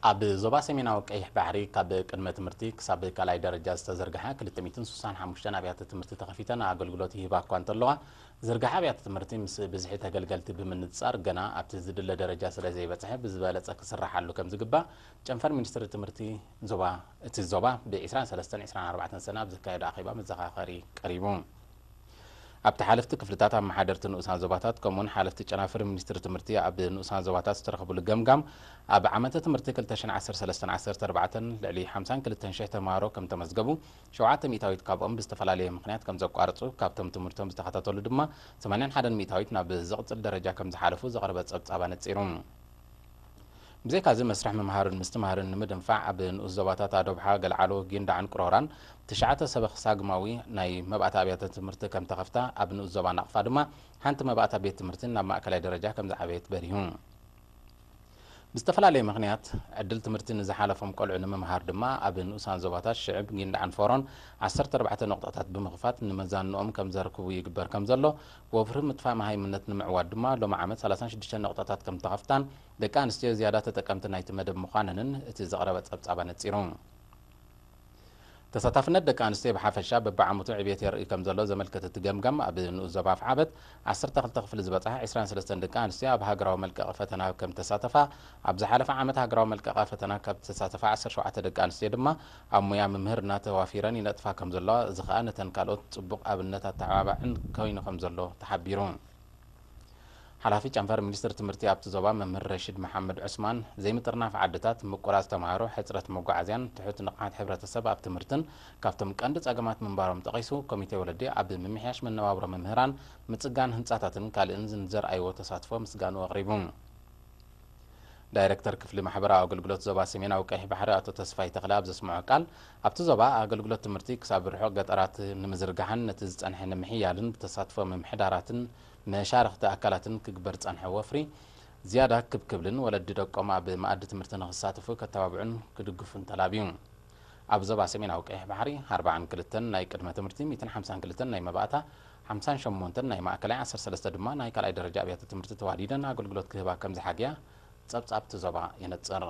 ኣብ ዞባ ሰሜናዊ ቀይሕ ባሕሪ ካብ ቅድመ ትምህርቲ ክሳብ ካልኣይ ደረጃ ዝተዘርግሓ ክልተ ሚእትን ስሳን ሓሙሽተን ኣብያተ ትምህርቲ ተኸፊተን ኣገልግሎት ይህባ እኳ እንተለዋ፣ ዝርግሓ ኣብያተ ትምህርቲ ምስ ብዝሒ ተገልገልቲ ብምንጻር ገና ኣብቲ ዝድለ ደረጃ ስለ ዘይበጽሐ ብዝበለጸ ክስራሓሉ ከም ዝግባእ ጨንፈር ሚኒስትሪ ትምህርቲ ዞባ እቲ ዞባ ብ ዒስራን ሰለስተን ዒስራን ኣርባዕተን ሰነ ኣብ ዘካየዶ ኣኼባ መዘኻኸሪ ቀሪቡ። ኣብቲ ሓለፍቲ ክፍልታት ኣመሓደርቲ ንኡሳን ዞባታት ከምኡውን ሓለፍቲ ጨናፍር ሚኒስትሪ ትምህርቲ ኣብ ንኡሳን ዞባታት ዝተረኸብሉ ገምጋም ኣብ ዓመተ ትምህርቲ ክልተ ሽሕን ዓሰርተ ሰለስተን ዓሰርተ ኣርባዕተን ልዕሊ ሓምሳን ክልተን ሽሕ ተምሃሮ ከም ተመዝገቡ፣ ሸውዓተ ሚእታዊት ካብኦም ብዝተፈላለየ ምኽንያት ከም ዘቋረጹ፣ ካብቶም ትምህርቶም ዝተኸታተሉ ድማ ሰማንያን ሓደን ሚእታዊት ናብ ዝቕጽል ደረጃ ከም ዝሓለፉ ዘቕረበ ጸብጻብ ኣነጺሩ። ብዘይካዚ መስርሕ ምምሃርን ምስትምሃርን ንምድንፋዕ ኣብ ንኡስ ዞባታት ኣዶብሓ፣ ገልዓሎ፣ ጊንዳዕን ቅሮራን ትሽዓተ ሰበኽ ሳግማዊ ናይ መባእታ ኣብያተ ትምህርቲ ከም ተኸፍታ፣ ኣብ ንኡስ ዞባ ናቕፋ ድማ ሓንቲ መባእታ ቤት ትምህርቲ ናብ ማእከላይ ደረጃ ከም ዝዓበየት በሪሁ። ብዝተፈላለየ ምኽንያት ዕድል ትምህርቲ ንዝሓለፎም ቆልዑ ንምምሃር ድማ ኣብ ንኡሳን ዞባታት ሽዕብ፣ ጊንዳዕን ፎሮን ዓሰርተ ኣርባዕተ ነቑጣታት ብምኽፋት ንመዛንኦም ከም ዘርክቡ ይግበር ከም ዘሎ፣ ወፍሪ ምጥፋእ መሃይምነት ንምዕዋት ድማ ሎሚ ዓመት ሰላሳን ሽዱሽተን ነቑጣታት ከም ተኸፍታን ደቂ ኣንስትዮ ዝያዳ ተጠቀምቲ ናይቲ መደብ ምዃነንን እቲ ዝቐረበ ጸብጻብ ኣነጺሩ። ተሳታፍነት ደቂ ኣንስትዮ ብሓፈሻ በብዓመቱ ዕብየት የርኢ ከም ዘሎ ዘመልከተ እቲ ገምጋም፣ ኣብ ንኡስ ዞባ ኣፍዓበት ዓሰርተ ክልተ ክፍሊ ዝበጽሓ ዒስራን ሰለስተን ደቂ ኣንስትዮ ኣብ ሃገራዊ መልቀቒ ፈተና ከም ተሳተፋ፣ ኣብ ዝሓለፈ ዓመት ሃገራዊ መልቀቒ ፈተና ካብ ዝተሳተፋ ዓሰርተ ሸውዓተ ደቂ ኣንስትዮ ድማ ኣብ ሞያ ምምህርና ተዋፊረን ይነጥፋ ከም ዘለዋ፣ እዚ ከኣ ነተን ካልኦት ጽቡቕ ኣብነት ኣተዓባባዕን ኮይኑ ከም ዘሎ ተሓቢሩ። ሓላፊ ጨንፈር ሚኒስትሪ ትምህርቲ ኣብቲ ዞባ መምህር ረሺድ መሓመድ ዑስማን፣ ዘይምጥርናፍ ዓድታት፣ ምቁራጽ ተምሃሮ፣ ሕጽረት መጓዓዝያን ትሑት ንቕሓት ሕብረተሰብ ኣብ ትምህርትን ካብቶም ቀንዲ ጸገማት ምንባሮም ጠቒሱ፣ ኮሚቴ ወለዲ ኣብ ምምሕያሽ መነባብሮ መምህራን፣ ምጽጋን ህንጻታትን ካልእን ንዘርኣይዎ ተሳትፎ ምስጋንኡ ኣቕሪቡ። ዳይረክተር ክፍሊ ማሕበራዊ ኣገልግሎት ዞባ ሰሜናዊ ቀይሕ ባሕሪ ኣቶ ተስፋይ ተኽለ ኣብ ዘስምዖ ቃል፣ ኣብቲ ዞባ ኣገልግሎት ትምህርቲ ክሳብ ርሑቕ ገጠራት ንምዝርጋሕን ነቲ ዝጸንሐ ንምሕያልን ብተሳትፎ ምምሕዳራትን መሻርኽቲ ኣካላትን ክግበር ዝጸንሐ ወፍሪ ዝያዳ ክብ ክብልን ወለዲ ደቆም ኣብ መኣዲ ትምህርቲ ንኽሳተፉ ከተባብዑን ክድግፉን ተላብዩ። ኣብ ዞባ ሰሜናዊ ቀይሕ ባሕሪ ኣርባዓን ክልተን ናይ ቅድመ ትምህርቲ፣ ሚእትን ሓምሳን ክልተን ናይ መባእታ፣ ሓምሳን ሸሞንተን ናይ ማእከላይ፣ ዓሰርተ ሰለስተ ድማ ናይ ካልኣይ ደረጃ ኣብያተ ትምህርቲ ተዋዲደን ኣገልግሎት ክህባ ከም ዝሓግያ ጸብጻብ እቲ ዞባ የነጽር።